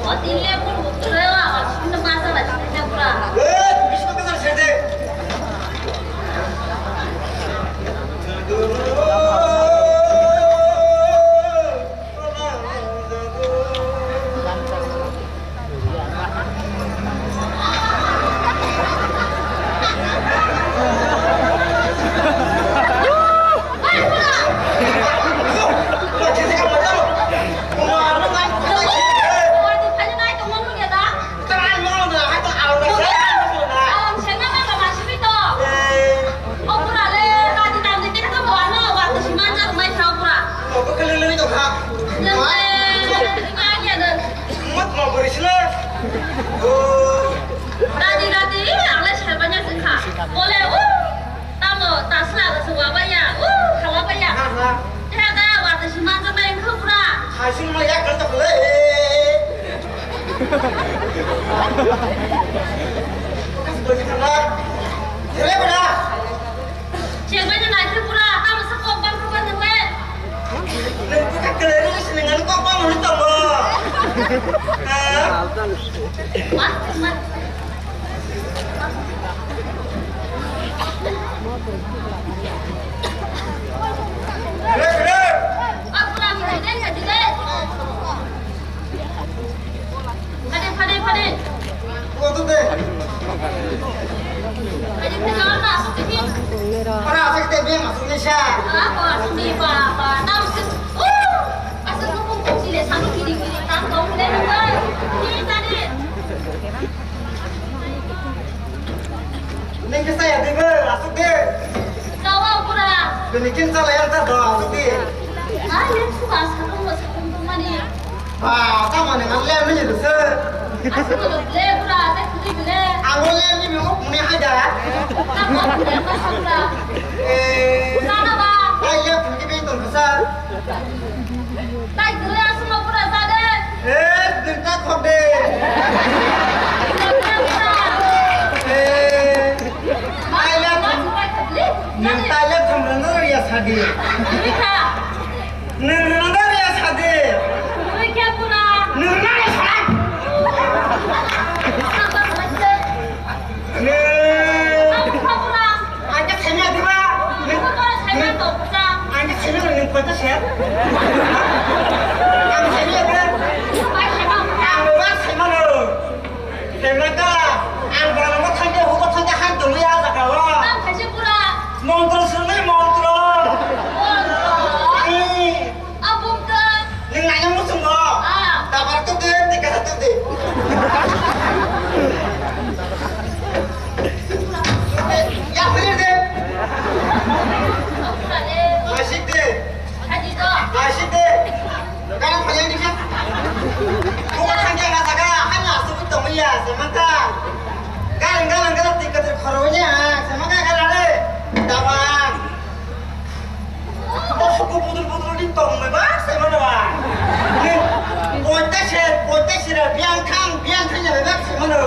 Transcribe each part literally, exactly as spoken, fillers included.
O tin le bul buk tu le wa, wa, sum na ma sa la, sum na pura. Rati, rati, ang le serbaina se kha. Bole, uh, tamo, tasla, se wabaya, uh, hawabaya. Ha, ha. Tega, wata si manjaknai wngkha pura. Hai, sini ma yak gantak le. Kasi bagi tangga. Hele beda. Chengbai no naikhe pura, tamo se kok bang kok bang nang le. Nang kok kele ni sini ngan kok bang hori tamo. Ha? Wah, man. Neng khe chaya twi bo, aswk de. Chawa pura. Bini kin chala yang ta do, aswk de. Ah, neng suka sakung bo sakung tongmani. Ba, tamo neng ang lem ni se. Aswk bo le pura, te khudi bile. Ang bo lem ni mo muni haja. Tamo le ma sakra. Eh. Sana ba. Ai ya khudi be ton sa. Tai gre asma pura sade. Eh, nung ta khok de. Eh, tai le, nung tai le thum rang ro ya sade. Nung rang ro ya sade. Nung na ya sade. Nung. Ang khe saiman diba? Ang khe saiman nung koi ta se? Ang saiman diba? Ang ba saiman o. Saiman ka. Ang ba mo thang de, hubo thang de, han tong ya jaga o. Montro swngnai montro. Montro. Hmm. Abum tei. Nwng naina muchungo. Ah. Dabar tuk de, tei kasa tuk de. Ya, philip de. Abum tei. Asik de. Adi to. Asik de. Kana phanya ni kha. Buka thangya na jaga, hanya asuk tong ya, semata. Galang galang galang tei katir khoro nya, semata galang de. Dabar. Bosok ko budul budul ni tong mai ba, sai mano ba. Ni, poita se, poita se ra, biang thang, biang thang ya ba, sai mano.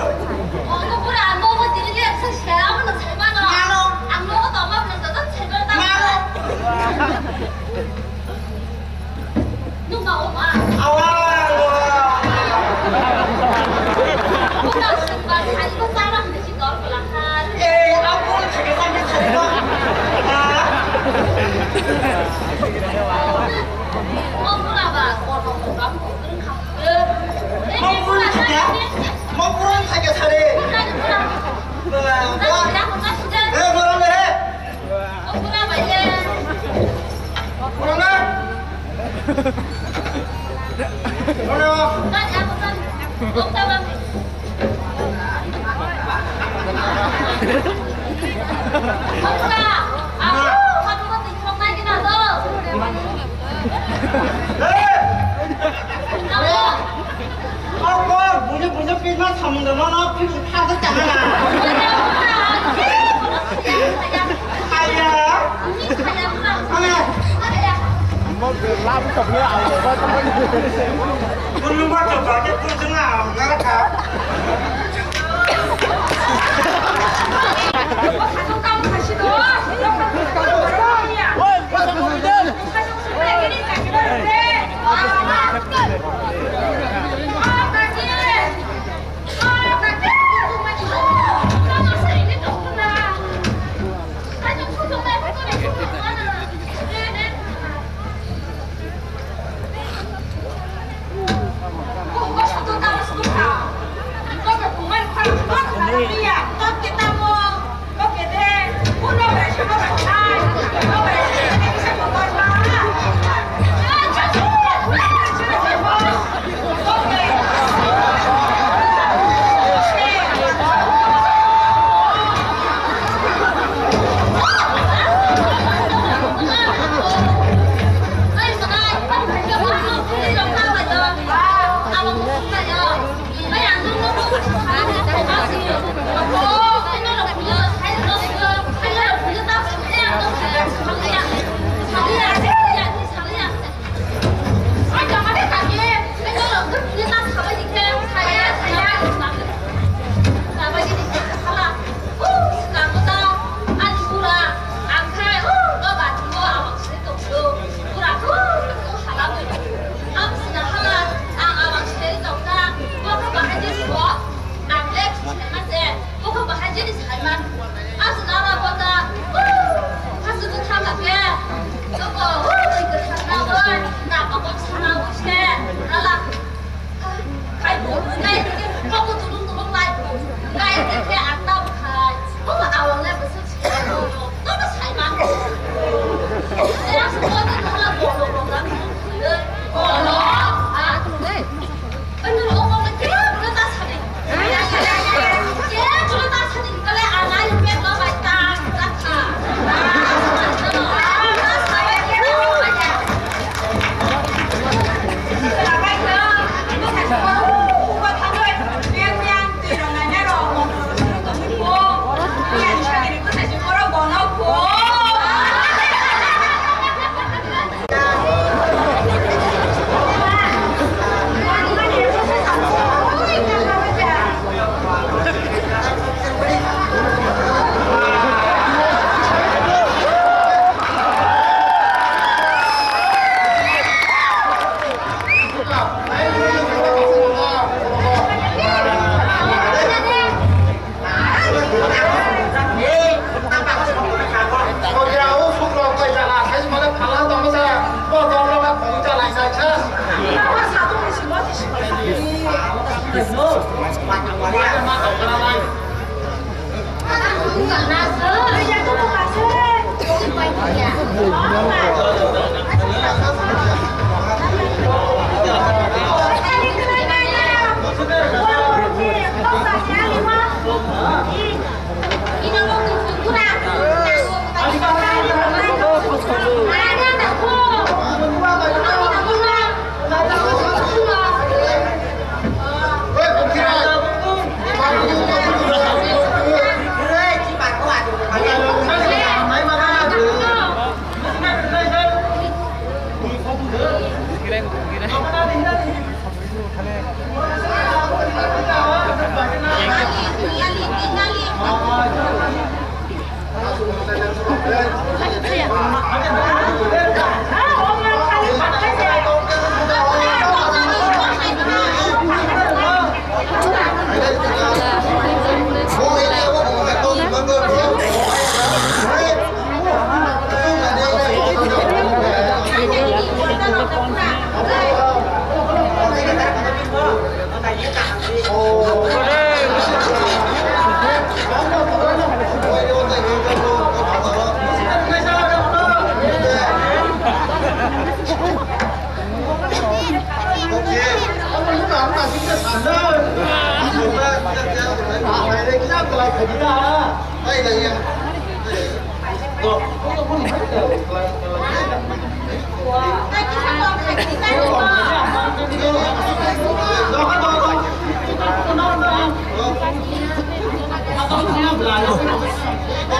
Omo pura ang nogo tini ni eksa se, amo no sai mano. Mano. Ang nogo tong ma, no to sai mano. Mano. Nung ba oma. Awa, awa. Nung ba sai ko salam. Eh, ampun, sakit, sakit, sakit, Bang. Ah. Ampun, sakit. Ampun, sakit, sakit. Bang, bang. Eh, bang, eh. Corona. Corona. Hey! Kok, kok, bujo, bujo, pima samung dama, no, pima thar de tama na. Aya. Aya. Mo lam to le au ba to. Bulu ba to ba ke tu jeng au na ka. Oi, ba to mo de. Oi, ba to mo de.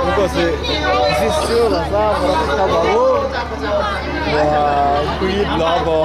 Ungko se, Jisu rasa, berapa kita baru? Wah, kuit lah, bo.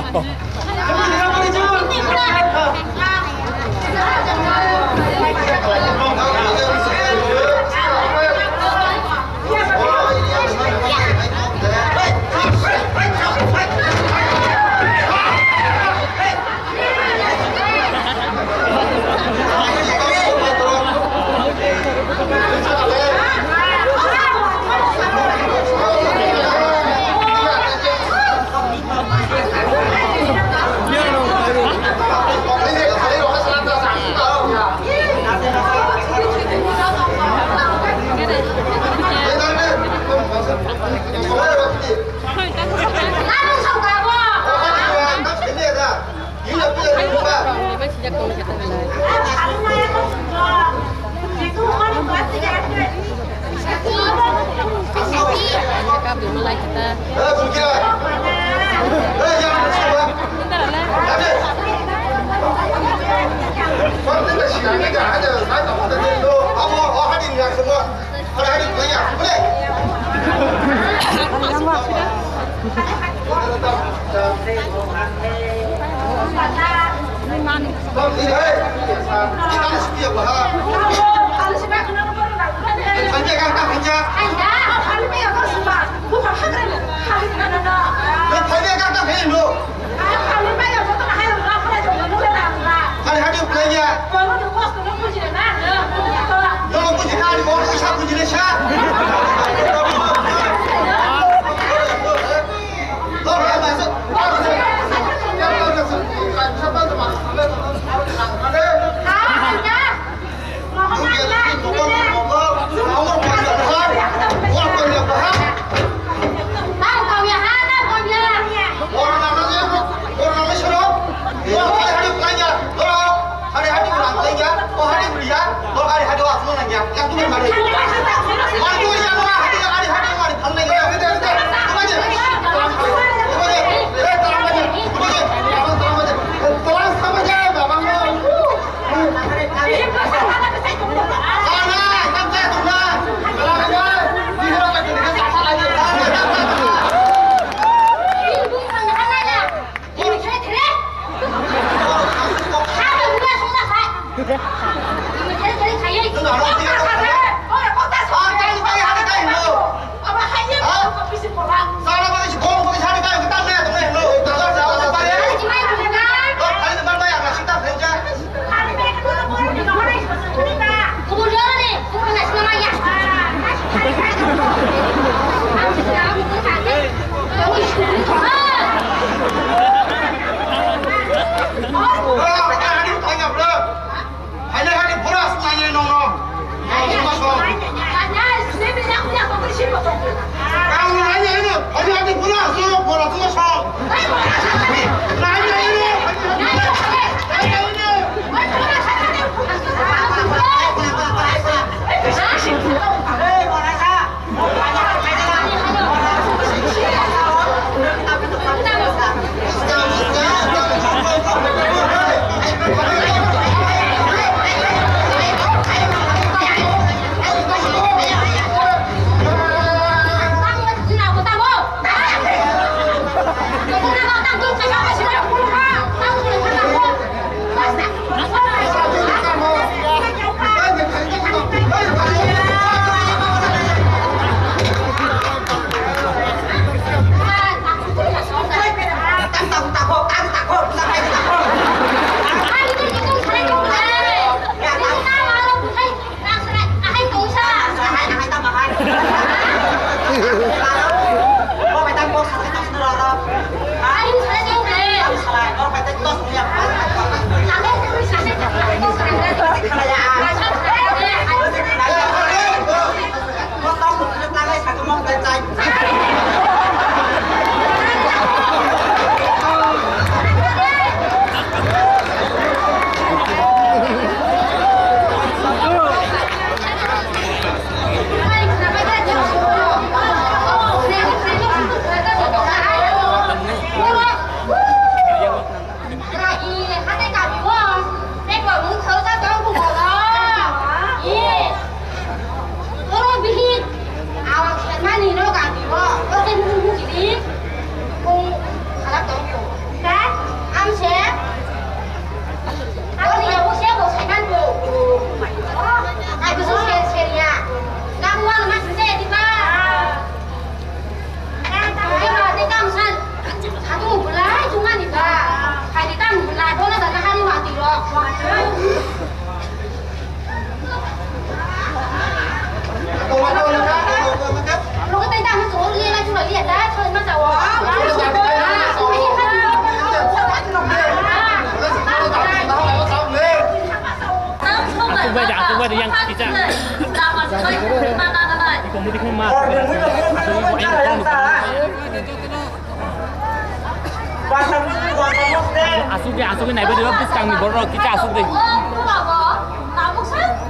Asuk de, asuk de, naibe de, bwskang ni borok kisa asuk de.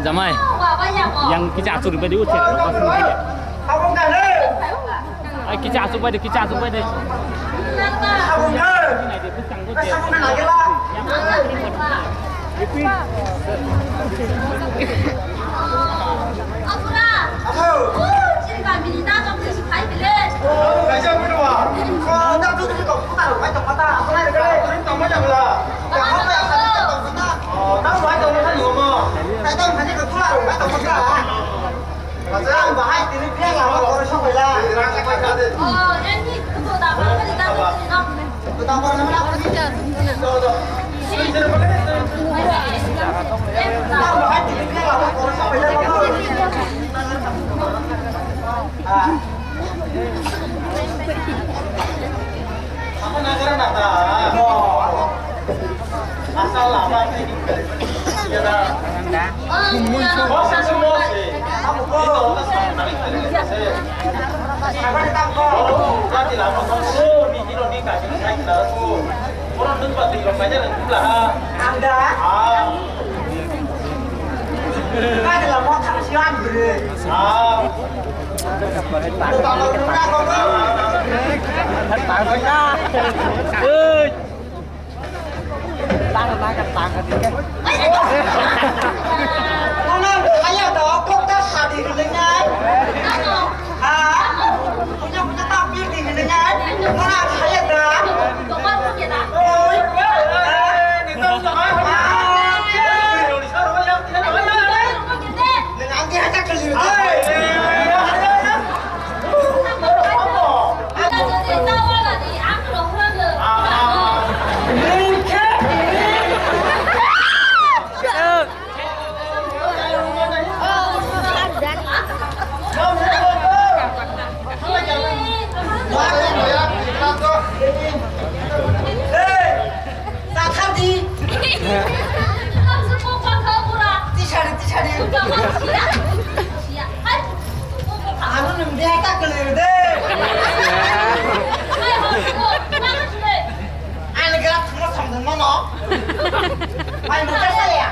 Jamai, yang kisa asuk de, badi uche. Ai, kisa asuk bai de, kisa asuk bai de. Ang bahai tini phiyang lama koro sokphaila. Ang bahai tini phiyang lama koro sokphaila. Ang da? Kadila mo thang si an bri. Oi. Tang na ka tang ka dikhe. Nang kaya da kok ta sadi rinai. Ha? Punya punya tapi di rinai. Nang kaya da. Oi. Tathar di. Tisari, tisari. Anu nung dia tak kelir de. Ani gerak semua sambil mana? Main buka saya.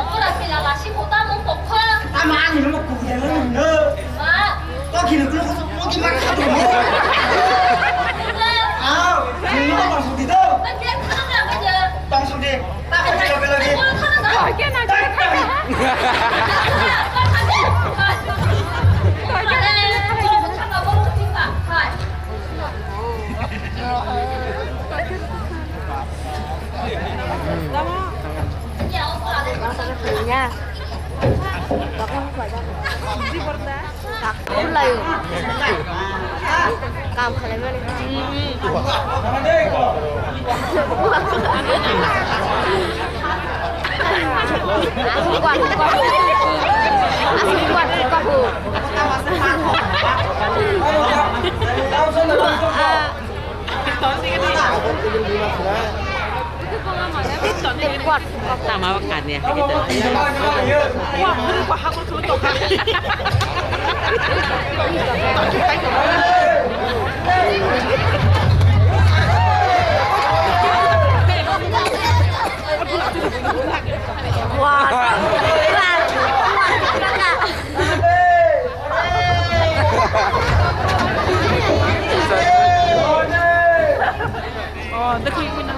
Ora pila lasi kota mung pokha. Ama ani mo kuda no. Ma. Ko kini ko ko ko ki ma kha to. Ah, ni mo tong sudi to. Tong sudi. Ta ko pila pila di. Khulaio. Kam khlaimani. Aswk kuat, kuat. Aswk kuat, kuat. Tama kanya gitu. Wah. Oh, dekho ini.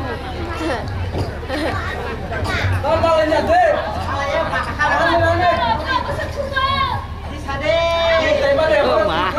Oh, ma.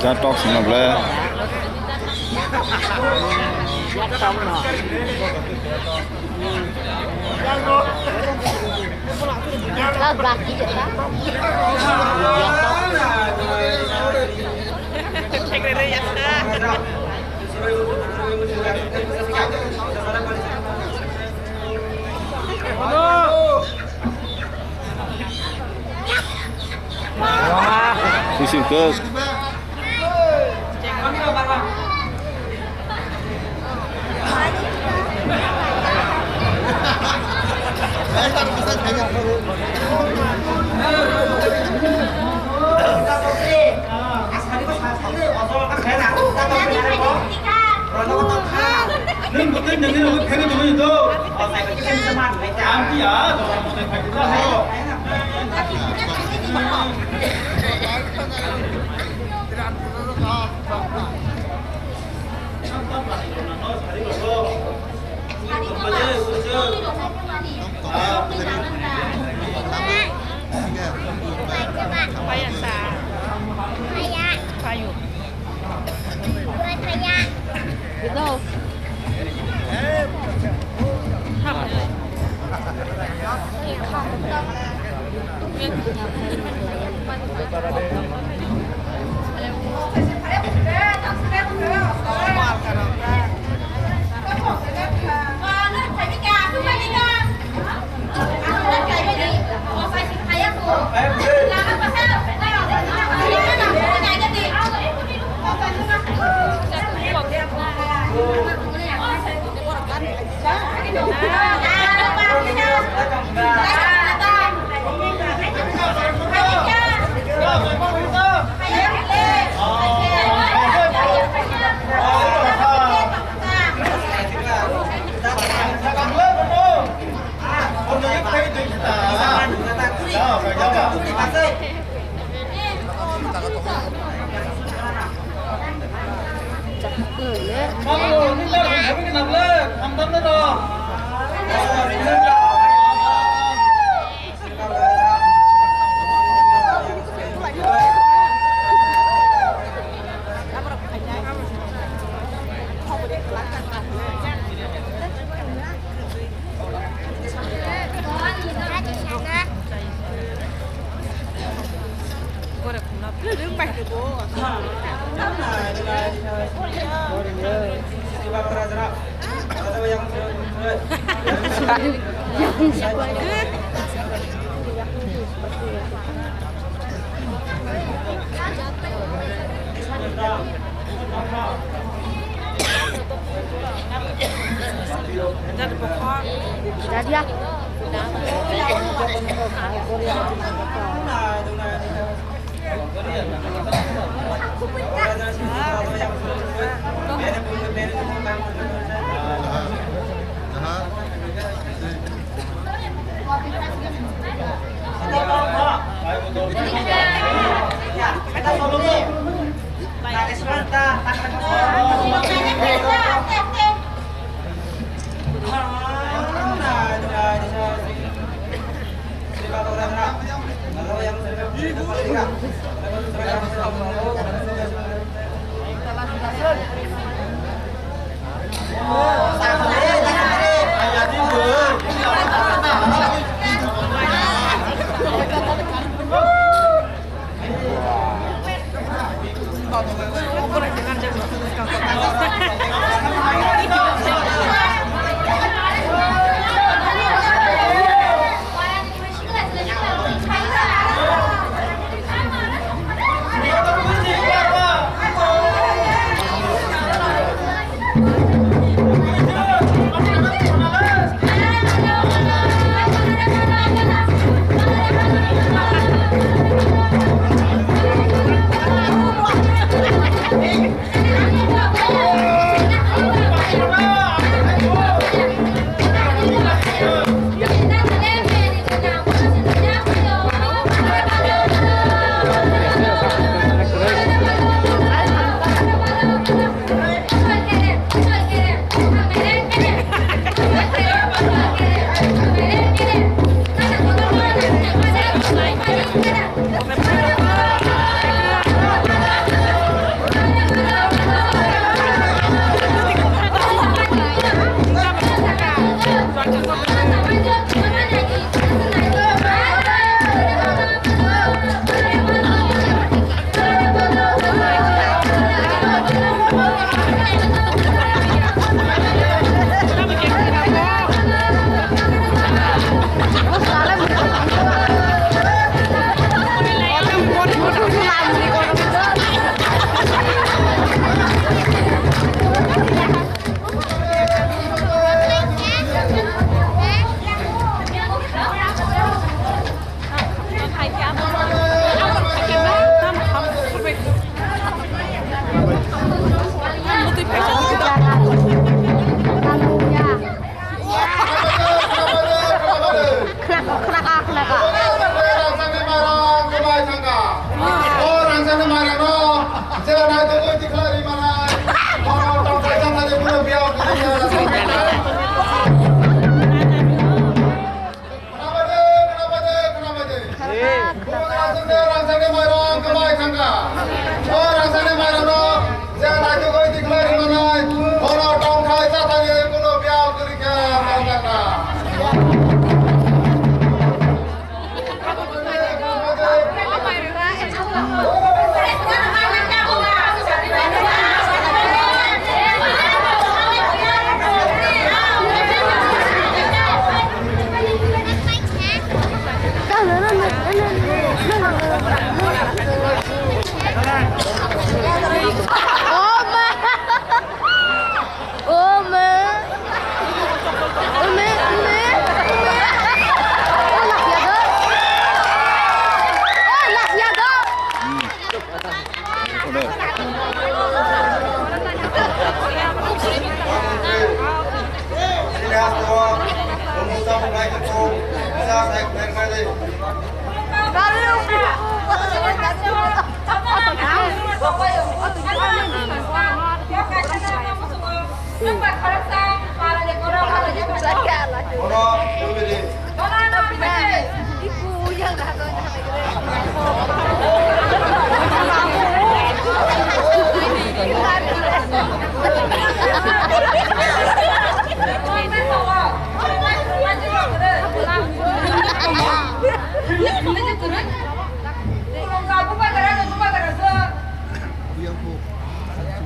Ja tok sima ble. Sisir kek.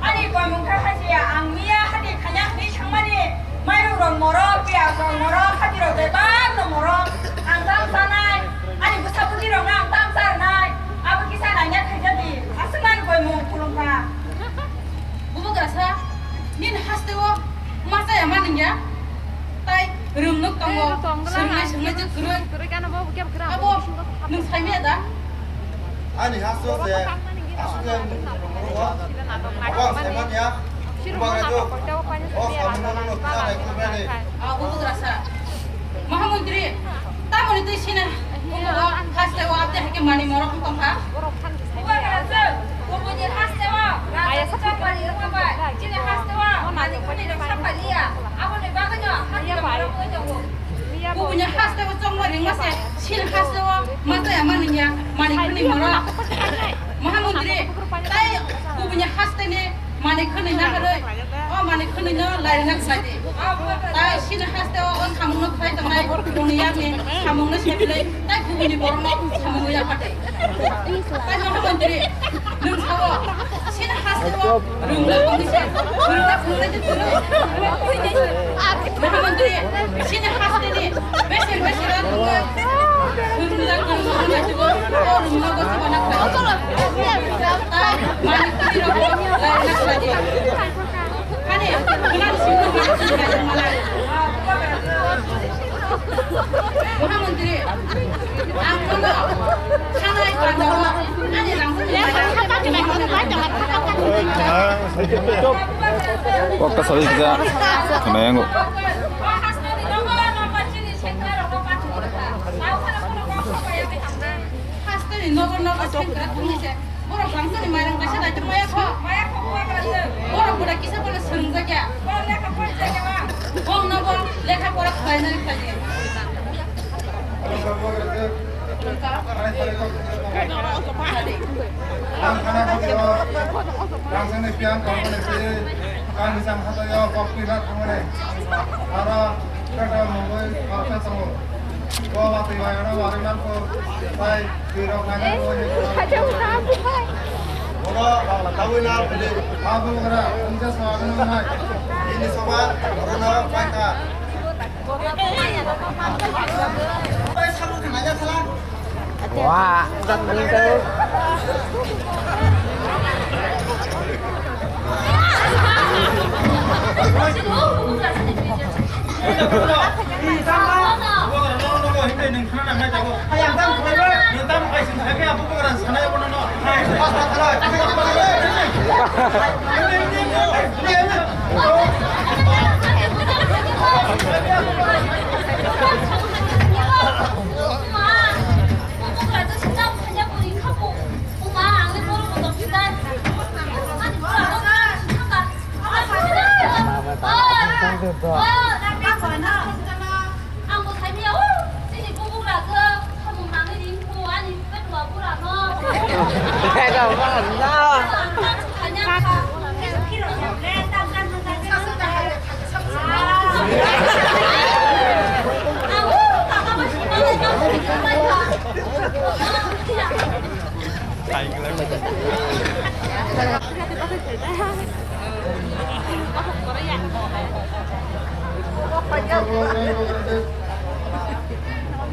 Ani koimung kha hasiya, ang miya hati khanya hwnwi thangmani, mairung rok moro, piyaj rok moro, hati rok bebak no moro, ang tam sanai, ani bwsa bwtwi rok no ang tam sarnai, abo kisa nangya khaijadi, aswk nani koimung khulum kha. Bubagrasa, nini hasteo ma chaya ma nungya? Tai rwngnok tongo, swrwngnai swrwngnai je kwrwi. Abo nwng saimaya da? Ani hasteo se aswk khe nwng abo ang saimanya. Bubagra do, o samungno nwng khna nai khulumnani. Abo bubagrasa. Mahamontri, tamoni twi sini, o hasteo abde hai khe mani morok wng tong kha. Bubagrasa, kubuni hasteo rajani chongmani wngma bai, chini hasteo mani khuni rok saphaliya. Aboni bagwino hati rok wngwi tongo. Kubuni hasteo chongmani wngma se, sini hasteo ma chaya ma nungya, mani khuni morok. Mahamontri, tai kubuni hasteni mani khwnwi naharwi, o mani khwnwino lairina khlai di. Tai sini hasteo o samungno khlai tongnai, boni yakni samungno sebilai, tai kubuni borokno samungno yapha di. Tai Mahamontri, nwng sao, sini hasteo rwngna tongwi se, rwngna khwnai se kwrwi. Mahamontri, sini hasteni bese bese rwngna, rwngna, rwngna, rwngna, rwngna, rwngna, rwngna, rwngna, rwngna, rwngna, rwngna, rwngna, Mahamontri, ang nono khanai pandao, ani rang. Kokta sari kisa, kena yang. Hasteni nogo nogo sengkrak tongwi se. Borok bangsa ni mairang kaisa dai tongmaya kho. Borok buda kisa bono swrwngjakya. Bong no bo lekha pora khlainani khlaidi. Ang khana bangsa ni pian tongmani se. Kami sang hata yo kok pila tongmani. Aro kata mongoi kok tongo. Bo watwi bai aro warwi man kho. Bai twi rok nai nai bo ni. Bono tawi na pili. Abo gra unja so ano nai. Ini soba bono bai ka. Bai sabu khana ja thala. Wah, jat ni tau. Ang bo saimaya, o, chini bubugra khe samung nangwi ring kho ani petwa burano. Petwa burano.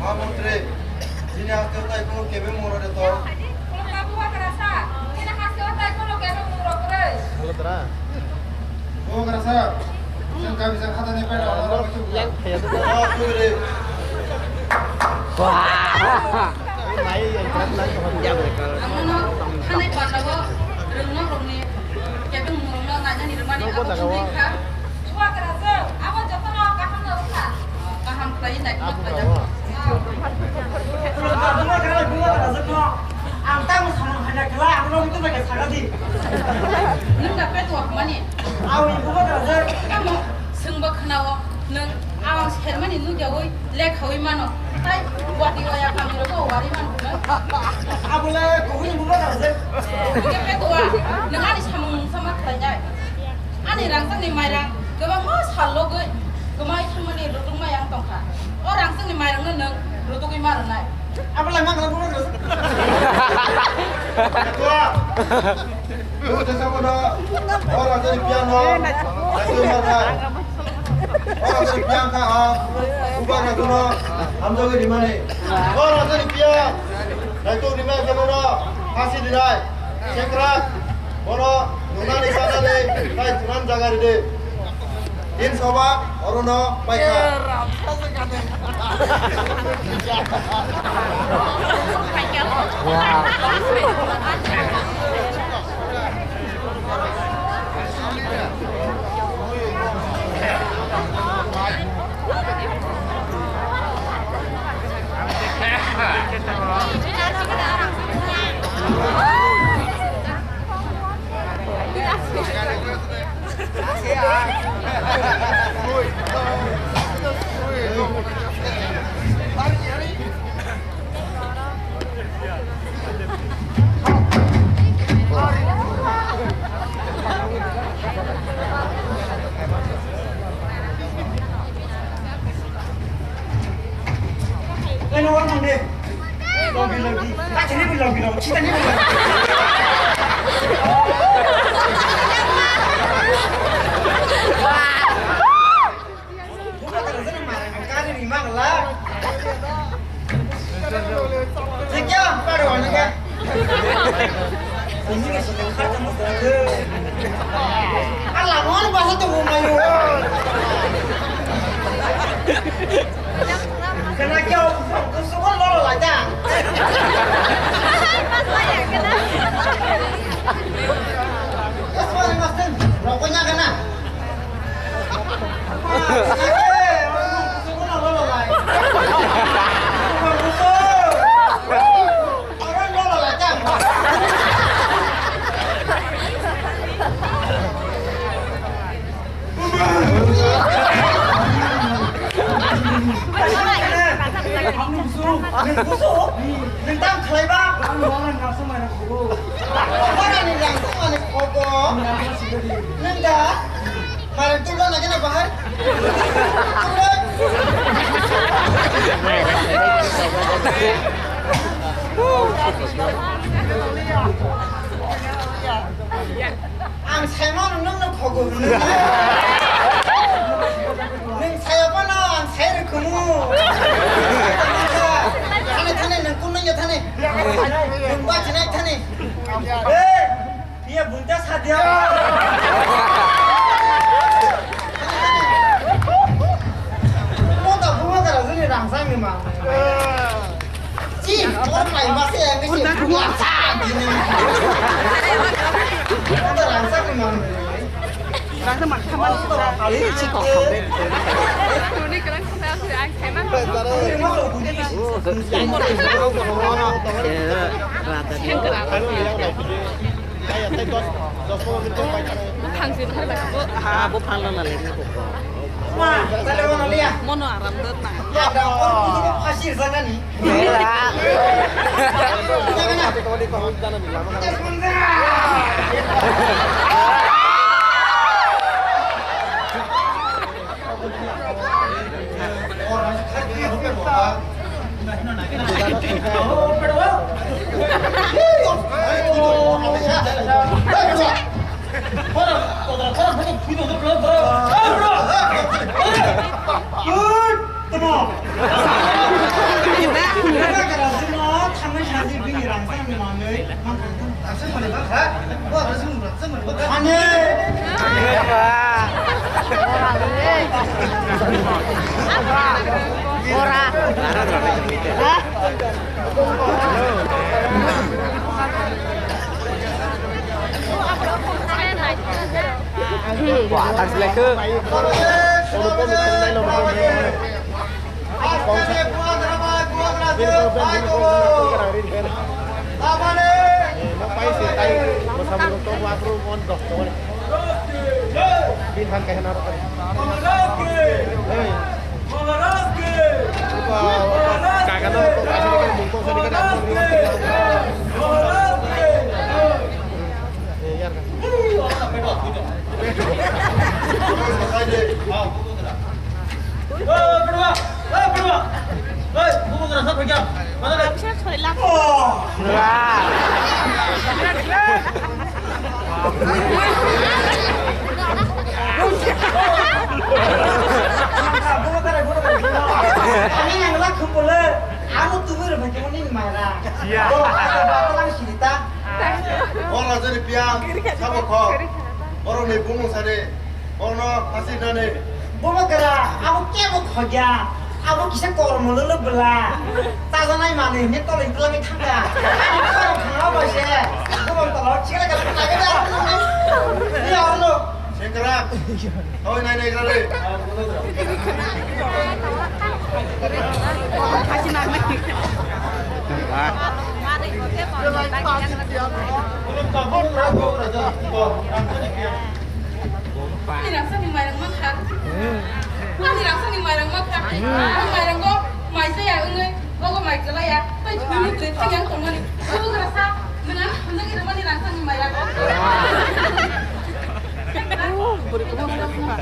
Mahamontri, chini haste o tai kono kebe moro de to. Khulumkha bubagra sa, chini haste o tai kono kebe moro kwrwi. Hello, tara. Bubagra sa, chwng kami sa khatani pera. Yang kaya tu. Oh, kwrwi. Wah. Ang nono thanai pandao rwngno rwngni kebeng mungno nainani rwmani abo chwng kha. Chubagra jwng abo jotono kaham no wngkha. Kaham khlai nai. Abo Petuak mani. Awi bubagra je. Tamo swngbo khwnao, nwng ang sermani nukyawi lekhawi mano. Tai wati waya kamirokbo wari mano hwnwi. Abole kubuni bubagra je. Hwnkhe petuak, nwng ani samung sama khlainai. Ani rangchakni mairang kwbangma sal logwi kwmai thangmani rutukmai ang tongkha. O rangchakni mairangno nwng rutugwi ma rwnai. Abo lai mangala bubagra. Tua. Tua jesa bono. O rajani piano. Tua marka. O rajani piang kha a. Bubagra kuno. Hamjagwi rimani. O rajani piang. Naituk rima jebono. Hasi dirai. Sekra. Bono. Nunani kanani. Kai tunan jaga ride. Din soba orono paikha. Eno, wan mande. Logi, logi. Kachini bi logi, logi. Chitani bi logi. Buka kara jani mara kari ni mangla. Jekya paro ani ka. Ini ka sita kharta mo. Ala mo ba sa to mo mayo. Kana kya ko so ko lo la ja. Mas ya kana. Mas ya mas. Rokoknya kana. Nang tang khlaiba? Ang orang ngasuk mana kubu. Orang ni langsung mana kubu? Nang sih jadi. Nang dah? Mare tubla lagi na bahar. Ang saimano nungno khogo hwnwi. Nwng saya phano ang sai rwkhumu. Thane thane nwng kun nungya thane. Nwng bachinai thane. Hey! Iya bunta sadia. Mo ta bunga ta rajuni rangsang ni ma. Chi, mo mai ma se yang ni bunga sa di ni. Mo ta rangsang ni ma. Rasa mak sama ni sa. Ini chi kok. Ini kerang sama aku, aku emang. Rata dia. Buphang se thar bai kho. Ha, buphang no na le ni kho. Ma, tale mo no liya. Mono aram dot na. Ya, da, o, o, o, phasi jana ni. Mela. Jana na. Bini han kaisa narwk kari. Hey. Upa, upa, kagano to kaisa ni kari, mung to sani kari, ang nung. Eh, yar ka. Ani yang laku pula, aku tuh berapa cuma ini marah. Iya. Oh, aku bakalan cerita. Orang jadi piang, siapa kau? Orang ni bungung sana. Bono hasik nani. Bobo kara, abo kebo khogya. Abo kisa kormo lolo bela. Tajanai mani hini tolong telangwi thangya. Ani khorok khangma bai se. Bobo tolo chikla ka thangya. Ya lo. Sengkrak. Oi nai nai kare. Ani rangchakni mairang mankha. Ani rangchakni mairang mankha. Ang mairango maijaya wngwi ogo mai kwlaiya. Tei thwimwi kwlwi thangya wng tongmani. Obo grasa nwng ano hamjagwi rwmani rangchakni mairang. Bwrwi kwbangma wngkha.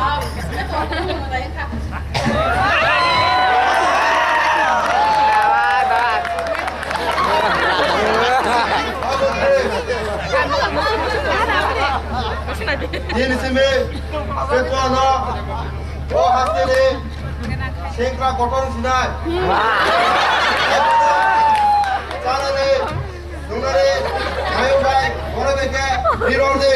Ah, beto wngkha. Nini simi, Petwano, o hasteni, sengkrak kotor sinai. Chanani, nungnani, mayung bai, borok bai khe, birol di.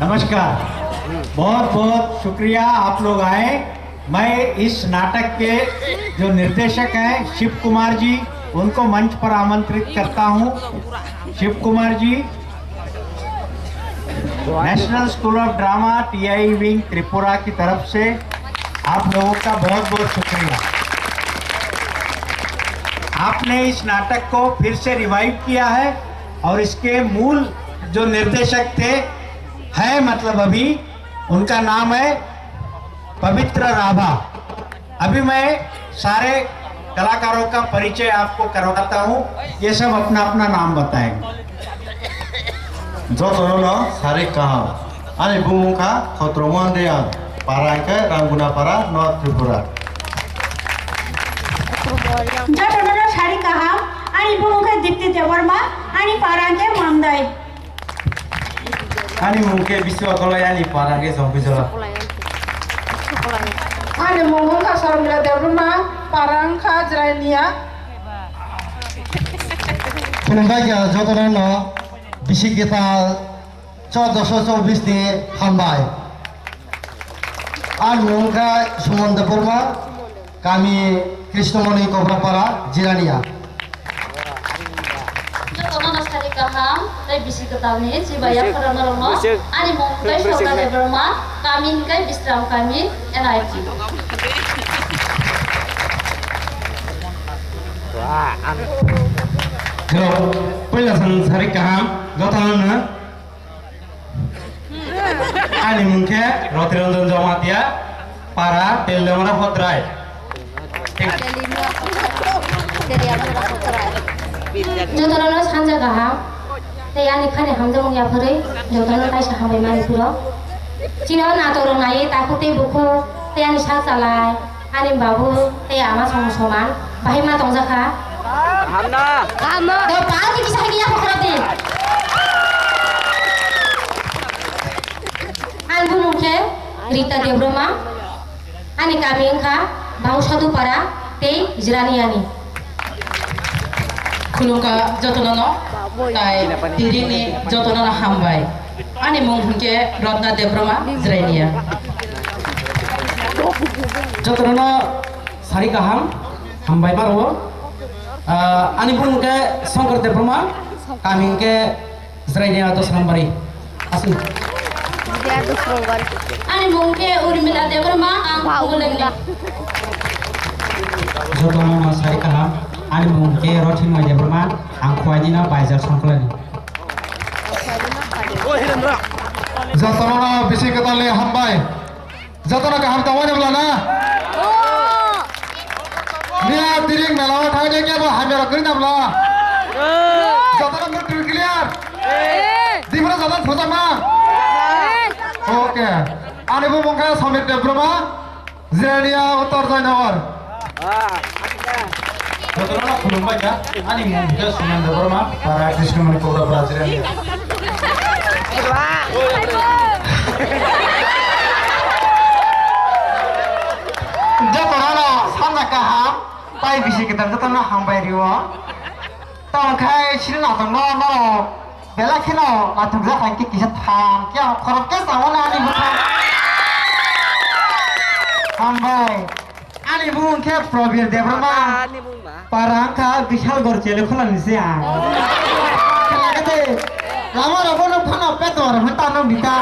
नमस्कार, बहुत बहुत शुक्रिया आप लोग आए। मैं इस नाटक के जो निर्देशक हैं शिव कुमार जी, उनको मंच पर आमंत्रित करता हूँ। Shiv Kumar ji, National School of Drama TI wing Tripura की तरफ से आप लोगों का बहुत बहुत शुक्रिया। आपने इस नाटक को फिर से रिवाइव किया है और इसके मूल जो निर्देशक थे, है मतलब अभी, उनका नाम है पवित्र राभा। अभी मैं सारे कलाकारों का परिचय आपको करवाता हूँ, ये सब अपना अपना नाम बताएंगे। Jotono no sari kaham. Ani bumung kha Khotromon Reang, para hwnkhe Rangguna para, North Tripura. Jotono no sari kaham, ani bumung khe Dipti Debbarma, ani para hwnkhe Mandai. Ani mung khe Biswa Kolai, ani para khe Jompuijala. Ani mung wngkha Sormila Debbarma, para wngkha Jirania. Khulumbai kha jotono no bisi kwtal chordoso chobbish ni hambai. Ani mung wngkha Suman Debbarma. Kami Krishnamoni Kobrapara, Jirania. Jotono no sari kaham, tei bisi kwtalni chiba yapharo norokno. Ani mung tei Sorna Debbarma, kami hwnkhe Bisram kami, N I T. Hello, puila san sari kaham, jotono no. Ani mung khe Rotiranjan Jamatia, para Teldamra Hotrai. Jotono no sanja kaham, tei ani khani hamjakmung yaphari, jotono kaisa hambai mani phuro. Chini o natok rok nai, takhuk tei bukhuk, tei ani sak chalai. Ani babu tei ama song soman, bahai ma tongjakha. Kaham na? Kaham na. Do pal ki kisa hagi ya pokora di. Ani bumung khe Rita Debbarma, ani kami wngkha Bangsadupara tei Jiraniani. Khulumkha jotono no, tai tiringni jotono no hambai. Ani mung hwnkhe Ratna Debbarma, Jirania. Jotono no sari kaham, hambai maro. Ah, ani bumung hwnkhe Shankar Debbarma, kami hwnkhe Jirania to Srambari. Aswk. Ani mung khe Urmila Debbarma, ang Wow. Kubulenni. Jotono no sari kaham, ani mung khe Rothinmai Debbarma, ang Khwaini no Baijak Songkhlani. Jotono no bisi kwtalni hambai. Jotono kaham tongmani bwla na? Miya tiring mela o thangde kebo hamya rok kwrwi na bwla? Jotono murti clear? Dibra jotono thujakma? Okay. Ani bumung khe Samir Debbarma, Jirania Uttar Joynagar. Jotono khulumbai kha, ani mung khe Suman Debbarma, para Krishnamoni Kobrapara, Jirania. Jotono no sanja kaham, tai bisi kwtal jotono hambai rio. Tongkhai sini natok no, no. Belai kheno naithokjak hai khe kisa tham khe ang khorok khe samo na ani bwkha. Hambai. Ani bumung khe Probir Debbarma. Ani bumung ba? Para wngkha Bishal Gorchele khulani se ang. Khela khe de. Lama rok bono phano peto rok phano tano bita.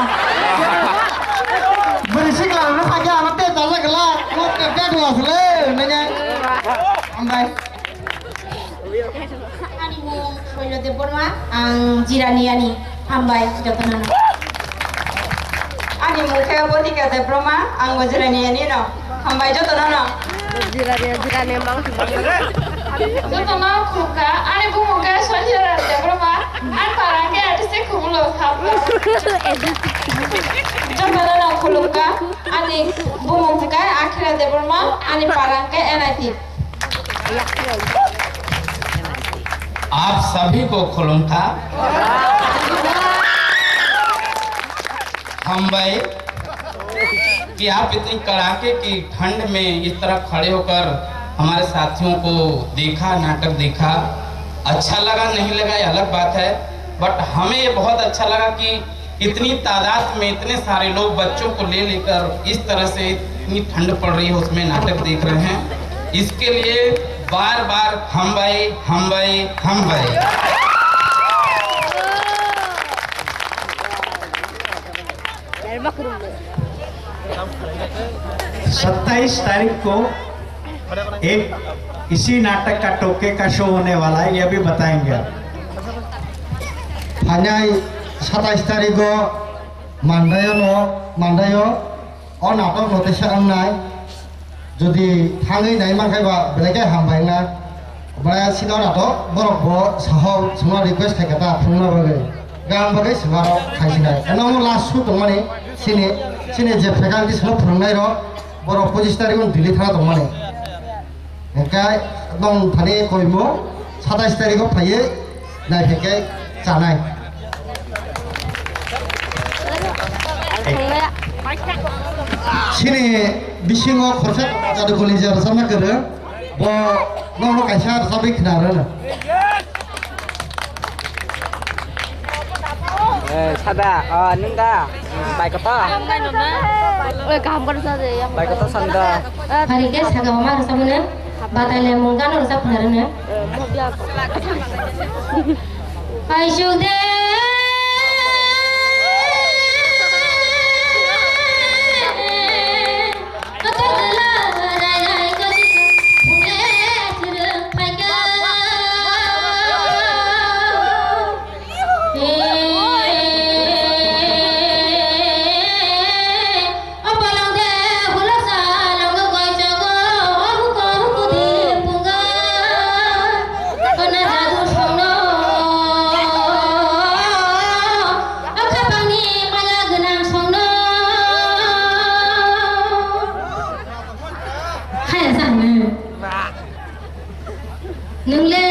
Bwrwi sikla rok no sakya ano te chalak la. Mo ke bed was le nanya. Hambai. Ani mung Soilo Debbarma, ang Jiraniani. Hambai jotono no. Ani mung khe Botika Debbarma, ang bo Jiraniani no. Hambai jotono no. Jirania, Jirania mang. Jotono khulumkha, ani bumung khe Sanjay Debbarma, ang para khe artist Khumulo Sabla. Jotono no khulumkha, ani bumung khe Akhila Debbarma, ani para khe N I T. आप सभी को खुलुमखा। हम भाई कि आप इतनी कड़ाके की ठंड में इस तरह खड़े होकर हमारे साथियों को देखा, नाटक देखा, अच्छा लगा नहीं लगा ये अलग बात है, बट हमें ये बहुत अच्छा लगा कि इतनी तादाद में इतने सारे लोग बच्चों को ले लेकर इस तरह से इतनी ठंड पड़ रही है, उसमें नाटक देख रहे हैं, इसके लिए बार बार हम भाई, हम भाई, हम भाई। सत्ताईस तारीख को एक इसी नाटक का टोके का शो होने वाला है, ये भी बताएंगे आप। Phainai satais tarikgo Mandaio no, Mandaio o natok no teisa wngnai. Jodi thangwi nai mankha ba belai khe hambai wngna. Omo sino natok borok bo saho songno request khai kha ta phunukna bagwi. Gam bagwi swmaro khai sinai. Eno omo last show tongmani sini, sini je faculty sino phunuknai rok borok pochis tarikgo Delhi thana tongmani. Hingkhe nwng thani koimung satais tarikgo phaiwi naiphaikhe chanai. Chini bisingo khorsa jadu koli ja rwchapna kwrwng, bo nono kaisa rwchapwi khna rwno. Eh, sada, ah, nung da, bai koto? Oi, kaham kar sa de, yang bai koto sanda. Hari ke saga mama rasa mune, batai le mungkan rasa benar ne. Hai sude. Haya sa hwnwi. Nwng le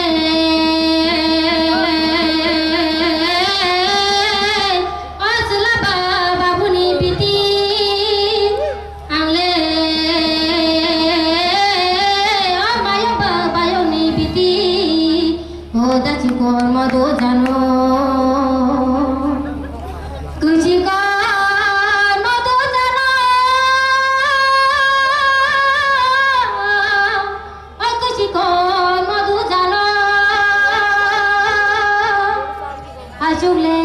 o chwla ba babuni biti, ang le o mayung ba bayungni biti, o da chikon modu jano. Kuchikon modu jano. Oi kuchikon modu jano, achuk le,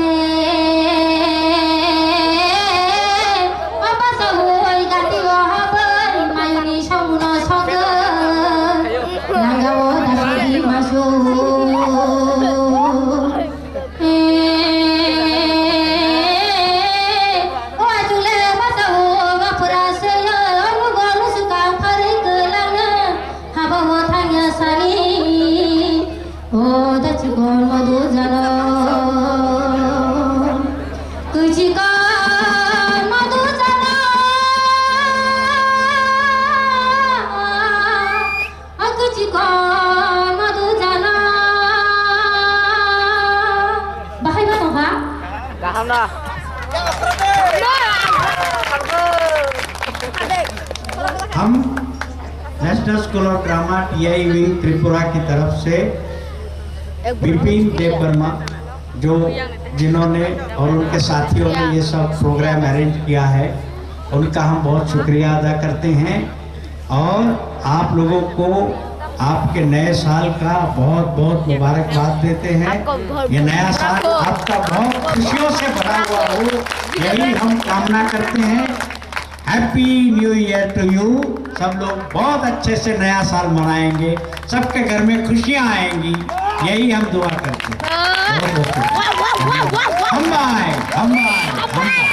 o bwsa hui gati o habwri mayungni somuno sogwi, nangya o dasi masu. O achuk le bwsa o bapura se o, o nugo nusu kang pharwi kwlangno. Haba o thangya sani, o da chikon modu jano, kuchikon modu jano, o kuchikon modu jano. Bahai ba tongha? Kaham na. हम national School of Drama TI wing Tripura की तरफ से विपिन देव वर्मा, जो, जिन्होंने और उनके साथियों ने ये सब प्रोग्राम अरेंज किया है, उनका हम बहुत शुक्रिया अदा करते हैं। और आप लोगों को आपके नए साल का बहुत बहुत मुबारकबाद देते हैं। ये नया साल आपका बहुत खुशियों से भरा हुआ हो, यही हम कामना करते हैं। Happy New Year to you। सब लोग बहुत अच्छे से नया साल मनाएंगे, सबके घर में खुशियां आएंगी, यही हम दुआ करते हैं। बहुत बहुत शुक्रिया। हम आए, हम आए, हम आए।